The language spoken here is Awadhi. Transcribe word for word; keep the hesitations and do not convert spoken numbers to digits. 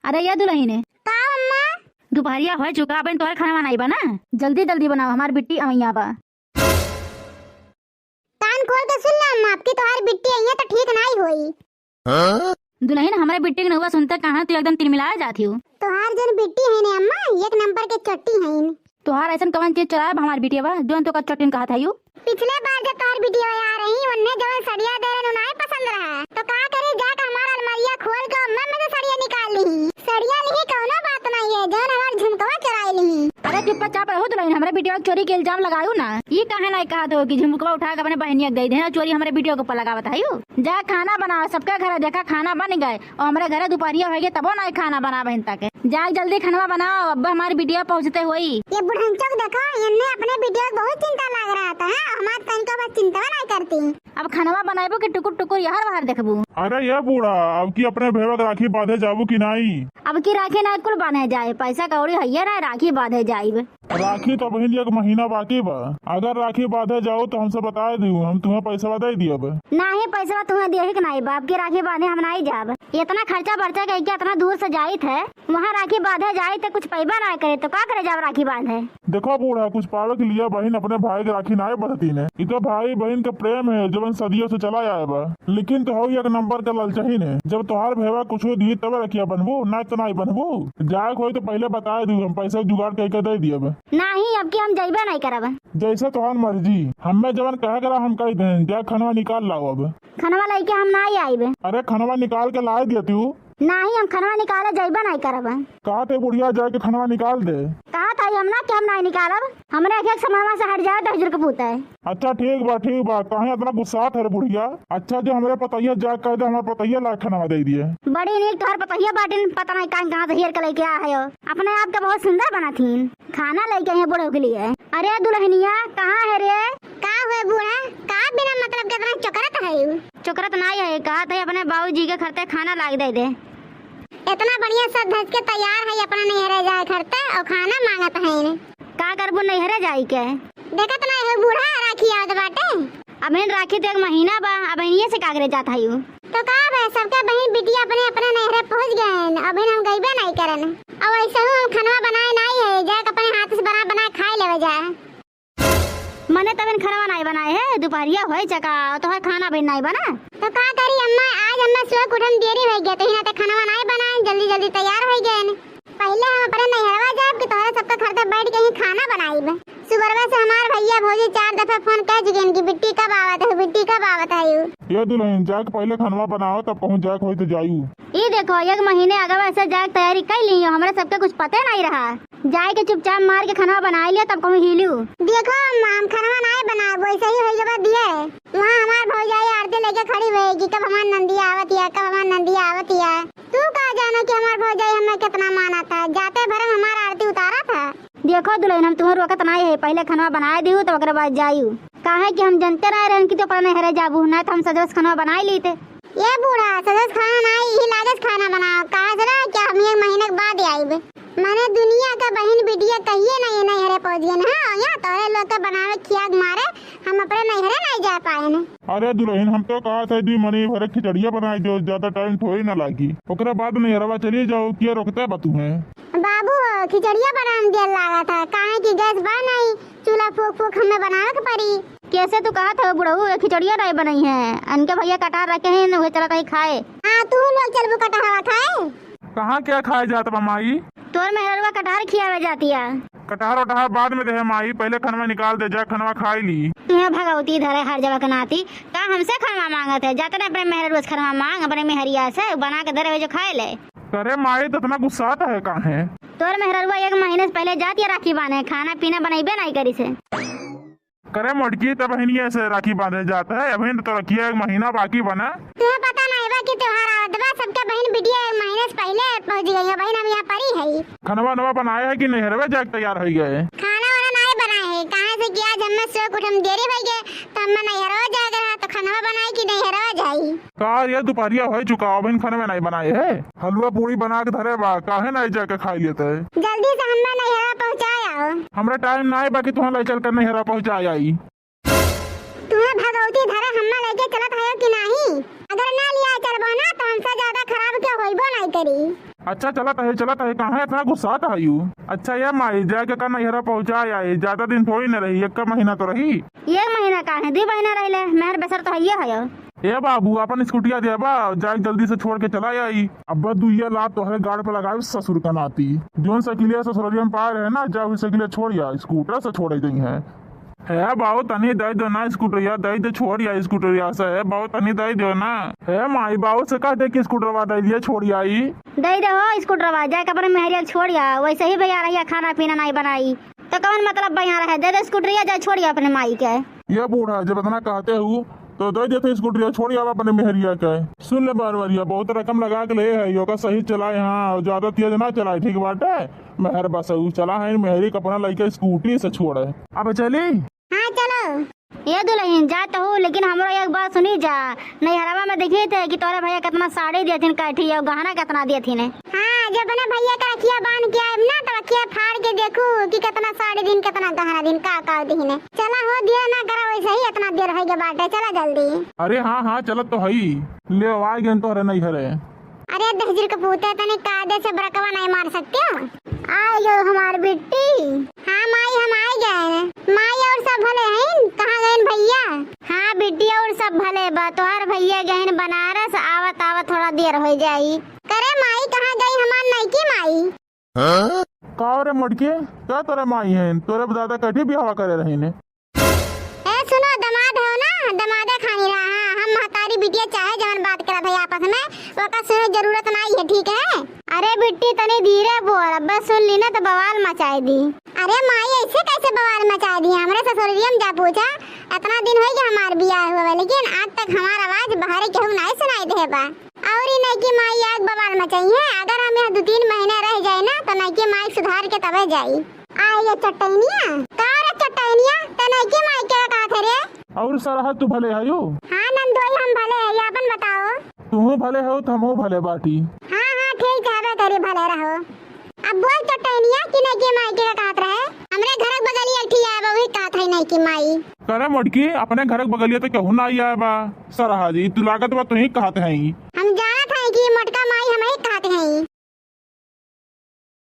अरे ये दुलहिन। का अम्मा? दुपहरिया होइ चुका, अबहिन तोहर खाना बनाई बा ना, जल्दी जल्दी बनाओ, हमार बिट्टी अवैया बा। कान खोल के सुन ला अम्मा, अबकी तोहार बिट्टी अइहे तो ठीक नाई होई। हाँ? दुलहिन, हमरे बिट्टी के नउवा सुनते कहाँ तू एकदम तिलमिलाए जात हिउ। तोहार जन बिट्टी है ने अम्मा, एक नंबर के चट्टी हईन। तोहार अइसन कवन चीज चोराए बा हमार बिटिया बा, जौन तोका चट्टिन कहत हइउ? पिछले बार जब तोहार बिटिया आ रही, उन्हें जवन सड़िया दे रहे, उन्हें पसंद रहा, तो का करे, जाके हमार अलमारिया खोल के ओमे में से सड़िया निकाल ली। सड़िया लिही कौनो बात नहीं है, जौन हमार झुमकवा चुराई लिही। अरे चुप्पा चाप रहो दुलहिन, हमरे बिटिया के चोरी के इल्जाम लगायू ना। ई काहे नाई कहत हो कि झुमकवा उठा के अपने बहनिया के दे दे, चोरी हमरे बिटिया के ऊपर लगावत हइउ। जा खाना बनाओ, सबके घरे देखा खाना बन गए, और हमरे घरे दुपहरिया होइ गए तबो नाई खाना बना बहिन तक। जा जल्दी खानवा बनाओ, अब हमार बिटिया पहुँचते होई। ये बुढ़नचक देखो, इन्हें अपने बिटिया के बहुत चिंता लाग रहा था, हाँ? हमार तनिको बस चिंता नाई करती। अब खनवा बनाइबो कि टुकुर टुकुर यहर वहर देखबू? अरे ये बूढ़ा, अब की अपने भैया के राखी बांधे जाबू कि नाई? अब की राखी ना कुल बांधे जाए, पैसा कौड़ी हइये ना, राखी बांधे जाइब। राखी तो बहिन एक महीना बाकी बा, अगर राखी बांधे जाओ तो हमसे बताए दियो, हम तुम्हें पैसा दे दियब। नाही पैसा तुम्हें दिए के नाई बा, अब की राखी बांधे हम नाई जाब। इतना खर्चा बर्चा कइके इतना दूर से जाइत है, वहाँ राखी बांधे जाई तो कुछ पैबा ना करे तो का करे जाब राखी बांधे? देखो बूढ़ा, कुछ पावे के लिए बहिन अपने भाई के राखी नाय बंधती ने। ई तो भाई बहिन के प्रेम है, जवन सदियों से चला आए बा। लेकिन तो हऊ एक नंबर के ललचहीन है। जब तोहार भैया कुछ दी तब रखिया बनबू, ना तो नाय बनबू। जाए के होई तो पहले बताए दू, हम पैसा जुगाड़ करके दे दियब। नाही, अब की हम जइबे नाय करब। जैसे तोहार मर्जी, हमें जवन कहे करा हम कह दें, जा खनवा निकाल लाओ अब। खनवा लइके हम नाय आइबे। अरे खनवा निकाल के लाए दिया तू। नाही, हम खनवा निकाले जइबे नाय करब। कहा थे बुढ़िया जाए के खनवा निकाल दे। कहा था हम ना कि हम नाय निकालब। हमरे एक एक समनवा से हट जाए दहिजर के पूत है। अच्छा ठीक बा, ठीक बा, काहे इतना गुस्सात है रे बुढ़िया? अच्छा जो हमरे पतैया जाए कह दे, हमार पतैया ला खनवा दे दिए। बड़ी नीक तोहर पतैया बाटिन, पता नाय कान कहाँ से हेर के लइके आ है। अपने आप के बहुत सुंदर बना थीन। खाना लइके आई है बूढ़ो के लिए। अरे दुलहनिया, कहाँ है रे? का हुए बूढ़ा, का बिना मतलब के इतना चोकरत है? चोकरत नाई है, कहत है अपने बाबूजी के खरते खाना लाग दे दे। इतना बढ़िया सज धज के तैयार है अपना नैहरे जाए खरते और खाना मांगत है। का करबू नैहरे जाए के? देखत नाई हो बूढ़ा, राखी आवत बाटे। अबहिन राखी तो एक महीना बा, अबहिनिये से कागरे जात हयू। तो का बे, सबके बहिन बिटिया अपने अपने नैहरे पहुँच गए हैं, अबहिन हम गइबे नाई करन। और ऐसे हम खनवा बनाए नाई है, जाके अपने हाथ से बना बना खाए लेवे जाए। मने तबहिन खनवा नाई बनाए है, दुपहरिया होए चका, तोहर खाना भी नाई बना। तो का करी अम्मा, आज हमें सुबह उठन देरी हो गया, तो ही ना ते खनवा नाई बनाए, जल्दी जल्दी तैयार हो गए। पहले हम अपने नैहरवा जाब कि तोहरे सबके घर पे बैठ के ही खाना बनाइब। सुबरवे से हमार भैया भौजी चार दफे फोन कर चुके हैं कि बिट्टी कब आवत है, बिट्टी कब आवत है यू। ये दुलहिन, जाके पहले खनवा बनाओ, तब कहूँ जाके होई तो जायू। ई देखो, एक महीने आगे वैसे जाके तैयारी कर ली हो, हमरे सबके कुछ पते नाई रहा। जाए के चुपचाप मार के खनवा बनाए लिया, तब कहूँ हिलू। देखो अम्मा, हम खनवा नाई बनाब, वैसे ही होई के बाद दिए। वहाँ हमार भौजाई आरती लेके खड़ी हुई कि कब हमार नंदिया आवत या, कब हमार नंदिया आवत या। तू का जानो कि हमार भौजाई हमें कितना माना था, जाते भर में हमार आरती उतारा था। देखो दुलहिन, हम तुम्हें रोकत नाई है, पहले खनवा बनाए दिहू तब ओकरे बाद जायू। काहे कि हम जनते नाई रहन कि तू अपना नैहरे जाबू, नाई तो हम सजवस खनवा बनाए लीते। ये बूढ़ा, सजवस खाना नाई, यही लागस खाना बनाओ। कहा से ना कि हम एक महीने के बाद ही आइबे। माने दुनिया का बहिन बिटिया कहिए ना ये नैहरे पहुँच गए ना, हाँ, यहाँ तोहरे लोग के बनावे खियाक मारे हम अपने नैहरे नाई जा पाए ने। अरे दुलहिन, हम तो कहा था दुई मनी भरे खिचड़िया बनाई दो, ज्यादा टाइम थोड़ी ना लागी, ओकरे बाद नैहरवा चली जाओ, के रोकते बा तुम्हें? बाबू, खिचड़िया बनाए में देर लागा था, काहे कि गैस बा नहीं, चूल्हा फूक फूक हमें बनावे के पड़ी। कैसे तू कहत हो बुढ़ऊ, ये खिचड़िया नाई बनई है, इनके भैया कटहर रखे हैं, उहे चलत ही खाए। हाँ, तू लोग चलबू कटहरवा खाए? कहाँ क्या खाए जात बा माई? तोर मेहररुआ कटहर खियावे जातिया। कटहर वटहर बाद में देहे माई, पहले खनवा निकाल दे, जा खनवा खाई ली। तुम्हें भगवती धरे हर जगह के नाती, का हमसे खनवा मांगत है? जाते ना अपने मेहररुआ से खनवा मांग, अपने मेहरिया से बना के धरे हुए जो खाए ले। अरे माई, तो इतना गुस्सात है काहे? तोर मेहररुआ एक महीने से पहले जातिया राखी बांधे, खाना पीना बनइबे नाई करी से। करे मोटकी, तब बहिनिया से राखी बांधे जात है, अभी तो रखिया एक महीना बाकी बना। तुम्हें पता नहीं बा कि त्योहार आवत बा, सबके बहिन बिटिया एक महीने से पहले पहुंच गई है, बहिन हम यहाँ परी है। खनवा नवा बनाए है कि नैहरवे जाके तैयार हो गए? खाना वाना नहीं बनाए है, कहाँ से कि आज हमें सुबह उठे में देरी हो गए, तो हमें नैहरवा जाए के रहा, तो खनवा बनाए कि नैहरवा जाई। का ये दुपहरिया हो चुका, अभी खनवे नहीं बनाए है? हलवा पूरी बना के धरे बा, काहे नहीं जाके खाई लेते? जल्दी से हमें नैहरवा पहुँचाए आओ। हमरा टाइम नहीं बा कि तुम्हें ले चल कर नैहरवा पहुँचाए आई। तुम्हें भगवती धरे हम्मा लेके चलत हयो कि नाही? अगर ना लिया चलबो ना तो हमसे ज्यादा खराब के होइबो नहीं करी। अच्छा, चलत है, चलत है, काहे इतना गुस्सात है यू? अच्छा ये माई, जाके का नैहरा पहुँचा आई, ज्यादा दिन थोड़ी न रही, एक महीना तो रही। एक महीना का है, दुइ महीना रहिले, मेहर बेसर तो हइये है। ए बाबू, अपन स्कूटिया दे बा, जाए जल्दी से छोड़ के चला आई। अब्बा दुइया लात तोहरे गाड़ पे लगाए ससुर का नाती। जोन साइकिलिया ससुरलिया में पाए रहे ना, जा वही साइकिलिया छोड़ आ, स्कूटर से छोड़ दई है। हे बाऊ, तनी दे दो ना स्कूटरिया, दे दे, छोड़ आ स्कूटरिया से। हे बाऊ, तनी दे दो ना। हे माई, बाऊ से कह दे कि स्कूटरवा दे दिया, छोड़ आई। दे दे हो स्कूटरवा, जाके अपने मेहरिया के छोड़ आ। वैसे ही भैया रहिया खाना पीना नहीं बनाई, तो कौन मतलब बा यहाँ रहे? दे दे स्कूटरिया, जाए छोड़ आ अपने माई के। ये बूढ़ा, जब इतना कहते हो तो दे देते स्कूटरिया, छोड़ आ अपने मेहरिया के। सुन ले बारवरिया, बहुत रकम लगा के ले है, योगा सही चलाए, हाँ, ज्यादा तेज ना चलाए, ठीक बाटे। मेहर बसऊ चला है, मेहरी के अपना लइका स्कूटी से छोड़े। अब चली? हाँ, चलो। ये दुल्हन, जात हूँ, लेकिन हमरो एक बात सुनी जा। नैहरवा में देखी थे कि तोरे भैया कितना साड़ी देथिन कैठी और गहना कितना देथिन। हाँ, जब अपने भैया का रखिया बांध के आएब ना, तो रखिया फाड़ के देखू कि कितना साड़ी दिन, कितना गहना दिन, का का दिन है। चला हो, दिया ना करा वैसे ही, इतना देर हो गया बाटे, चला जल्दी। अरे हाँ, हाँ, चलत तो हई। ले, आ गए तोहरे नैहरे। अरे दहिजर के पूते, तने कायदे से बरकवा नहीं मार सकते हो? आ गयो हमार बिट्टी। हाँ माई, हम आ गए। माई, और सब भले हैं? कहाँ गए भैया? हाँ बिट्टी, और सब भले बा। तोहार भैया गए बनारस, आवत आवत थोड़ा देर हो जाई। करे माई, कहाँ गई हमार नईकी माई? का रे मोटकी, का तोरे माई हैं? तोरे दादा कठी बियाह करे रही ने? ए सुनो, दमाद हो ना, दमादे खानी रहा। हाँ, हम महतारी बिटिया चाहे जवन बात करत है आपस में, ओका सुने जरूरत नहीं है, ठीक है? अरे बिट्टी, तनी धीरे बोल, अब्बे सुन ली ना तो बवाल मचाए दी। अरे माई, ऐसे कैसे बवाल मचाए दी? हमरे ससुरिया में जा पूछा, इतना दिन हो गया हमार बियाह हुआ, लेकिन आज तक हमार आवाज बाहरे केहू नहीं सुनाई दे बा। और ई नईकी माई आग बवाल मचाई है। अगर हम यहाँ दो तीन महीना रह जाए ना, तो नईकी माई सुधार के तबे जाई। आ ये चटैनिया, का रे चटैनिया, ते नईकी माई के का थे रे? और सरहद तू भले हयू? हाँ नंदोई, हम भले है, आपन बताओ। तू भले हो, तो हमहू भले बाटी। हाँ हाँ, ठीक है, हवे करी, भले रहो। अब बोल चटैनिया कि नईकी माई के का कहत रहे? हमरे घर के बगलिया एक ठी आए बा, वही कहत है नईकी माई। करे मोटकी, अपने घर के बगलिया तो केहू ना आया बा। सरहा जी, तू लागत बा तुही कहत है। हम जान